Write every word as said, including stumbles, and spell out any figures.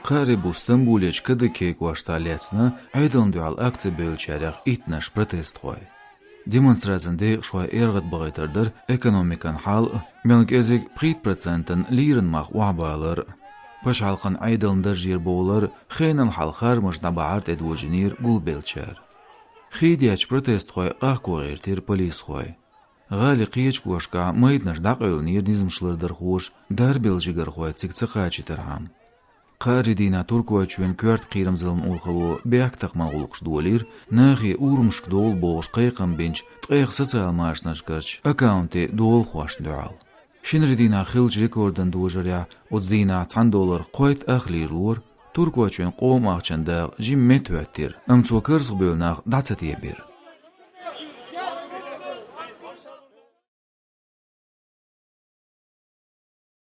Кхаарий бус Стамбулерчу Кадакей кӀоштахь лаьцна Ӏедална дуьхьал акци бевллачарех иттанаш протестхой. Демонстрацин декъашхой эргӀадбахийтар дара экономикан хьал а, мел кӀезиг пхийтта процентан лиран мах охьабалар а. Пачхьалкхан Ӏедална даржера бовлар а, хенал хьалха харжамаш дӀабахьар а тӀедожийнера гулбеллачара. Хийдечу протестхой къахко гӀиртира полисхой. ГӀали кхечу кӀоштахь майданаш дӀакъевлинера низамаш лардархоша, дарбелла жигархой цига ца кхачийтархьама. Кхаарий дийнахь Туркойчоьнан коьрта кхерамзаллин урхалло бехктакхаман гӀуллакхаш долийра, нахе урамашка довла бохуш кхайкхам бинчу ткъех социал машанашкарчу аккаунтийн долахошна дуьхьал. Шинарий дийнахь хиллачу рекордан дожарехь оцу дийнахь цхьана долларх кхойтта ах лира лора. Туркойчоьнан къоман ахчанан дакъа жимма меттахӀоьттира, амма цо карзахбевлла нах дӀа ца тебира.